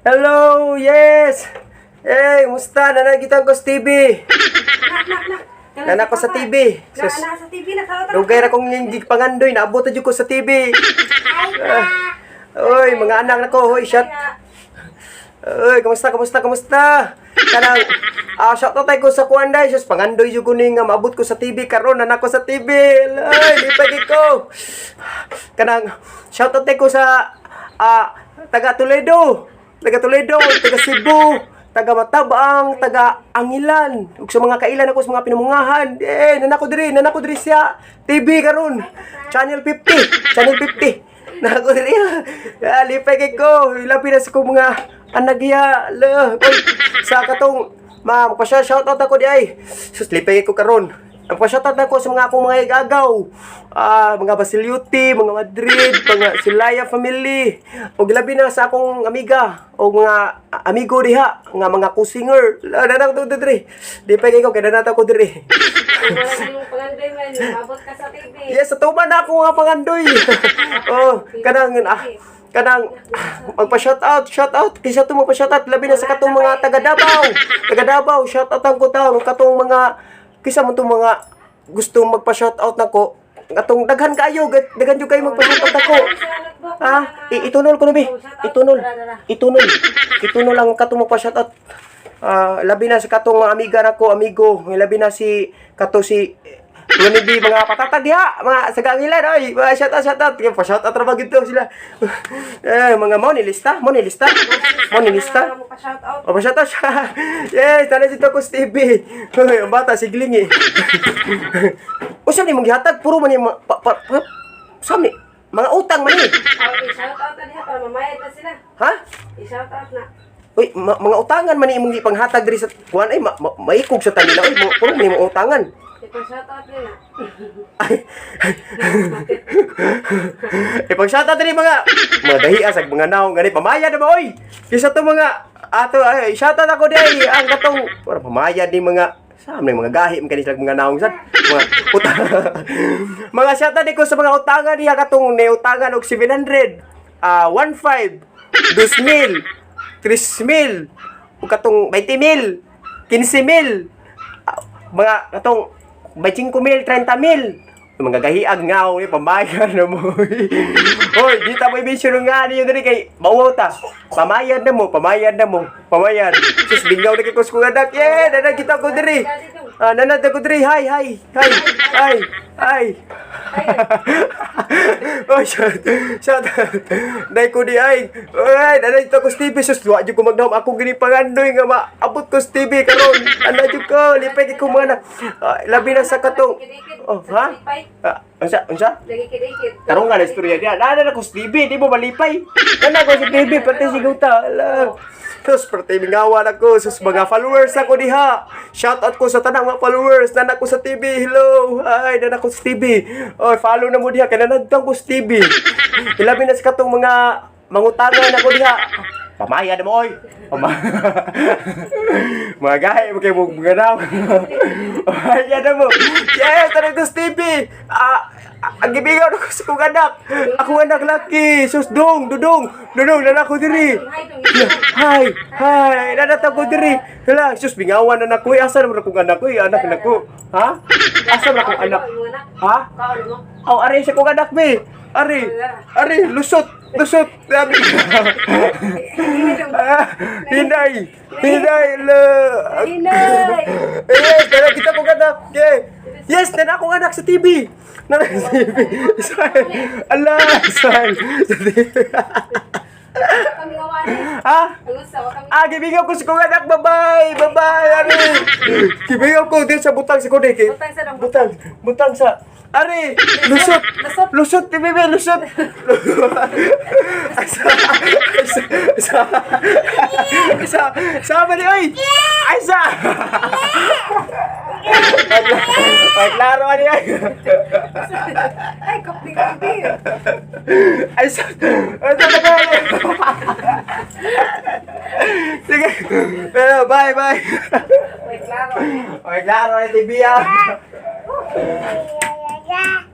Hello, yes. Hey, musta? Nanagitang ko sa TV. Nak, nak, nak. Nana ko sa TV. Na, Sus, na sa TV na kaot. dugay ra kong hindi pangandoy, naabot na jud ko sa TV. Ah, oy, mga anak nako, hoy, shot. Oy, kumusta, kumusta, kumusta? Kanang shout out ko sa kuan day, sus, pangandoy jud ko ni nga maabot ko sa TV karon, nana ko sa TV. Ay, di pa gid ko. Kanang shout out ko sa taga Toledo, taga Toledo, taga Cebu, taga Matabang, taga Angilan, ug sa mga kailan ako sa mga pinamungahan. Eh, nana ko diri sa TV karon. Channel 50, Channel 50. Nana ko diri. Ah, lipay kay ko. Ilabi na sa kong mga anak diha. La, oy, sa katong ma magpa shout out ako di ay. Sus, lipay kay ko karon. Nagpa-shoutout ako sa mga akong mga igagaw. Ah, mga Basiliuti, mga Madrid, mga Silaya family. O labi na sa akong amiga o mga amigo diha nga mga kusinger. La na ko diri. Di pa kay ko kay nanata ko diri. Wala na yung pangandoy man, mabot ka sa TV. Yes, sa tuman na ako nga pangandoy. Oh, kanang kanang magpa-shoutout, shoutout kaysa to magpa-shoutout labi na sa katong mga taga Davao. Taga Davao, shoutout ang ko taon katong mga kaysa mo tong mga gusto magpa-shoutout nako. Katong daghan kayo, daghan jud kayo magpa-shoutout nako. Ah, itunol ko na be. Itunol. Itunol. Itunol ang katong magpa-shoutout. Ah, labi na sa katong mga amiga nako, amigo. Labi na si kato si Ronnie B, mga patatag diha, mga sagangilan, oy, mga shout out, shout out. Pa shout out ra ba gito sila. Eh, mga mo ni lista, mo ni lista. Mo ni lista. Pa shout out. O, pa shout out siya. Yes, tala dito ko sa TV. Hoy, ang bata sigling eh. Usa ni mong gihatag puro man ni pa, pa, pa, usa ni mga utang man ni. Oh, i-shout out na diha para mamayad na sila. Ha? I-shout out na. Uy, mga utangan man ni imong gipanghatag diri sa kuan ay maikog sa tanila oy, puro man ni mga utangan. Ipa-shout out nila. Ay. Ipag shoutout diri mga dahias ag mga naong gani pamayad na ba oy. Kaysa to mga ato ay shoutout ako di ay ang katong para pamayad ni mga sa mga mga gahi man kani sila mga naong sad mga utang mga shoutout di ko sa mga utangan niya katong niutangan og 700, 15, 2,000, 3,000 ug katong 20,000, 15,000, mga katong 25,000, 30,000. Yung mga gahiag ngaw ni pamayad na mo. Hoy, di ta mo i-mention nga niyo diri kay mauwaw ta. Pamayad na mo, pamayad na mo, pamayad. Sus, bingaw na kay kus kong anak. Yeah, nanag kita ko diri. Ah, nanag ko diri. Hi, hi, hi, hi, hi. Oh, shout, shout. Dai ko di ay. Oy, nanay ko sa TV. Sus, wa jud ko magdahom ako gini pangandoy nga maabot ko sa TV karon. Ana jud ko, lipay kay ko mga anak. Ah, labi na sa katong. Oh, ha? Ah, unsa, unsa? Nagikidikit. Tarong nga na istorya niya. Nana na ko sa TV, di mo malipay. Nana ko sa TV, pati si Guta. Ala. Tapos, pati mingawan ako sa mga followers ako diha. Shout out ko sa tanang mga followers. Nana ko sa TV. Hello. Ay, nana ko sa TV. Oy, follow na mo diha. Kaya nanagdang ko sa TV. Ilabi na sa katong mga mangutangan ako diha. Pamaya na mo, oy. Mga gahe mo kayo mga naw. Pamaya na mo. Yes, tanang ko sa TV. Ah, ang gibigaw na ko sa kong anak. Akong anak laki. Sus, dong, dudong. Dudong, nana ko diri. Hi, dong. Hi, hi, nanata ko diri. Hala, sus, bingawan na nako. Asa naman akong anak ko? Anak na ko. Ha? Asa naman akong anak? Ha? Kaon mo. Aw, ari sa kong anak, be. Ari, ari, lusot, lusot. Sabi. Ah, hinay, hinay, la. Hinay! Yes, nana kita kong anak. Yeah. Yes, nana akong anak sa TV. Nana sa TV. Sorry. Ala, sorry. Sa TV. Kami nga wala. Ha? Ang gusto, kami. Ah, gibigaw ko sa kong anak. Bye-bye. Bye-bye, Ari. Gibigaw ko din sa butang sa kundi. Butang sa dong. Butang. Butang sa. Ari, lusot. Lusot. Lusot, bebe, lusot. Asa, asa, asa, asa, sama ni, oy. Asa. Paglaro ani ay. Ay, kapli kapli. Ay, sa, ay, sa, sige. Pero, bye, bye. May klaro. Okay, klaro na TV ah. Yeah.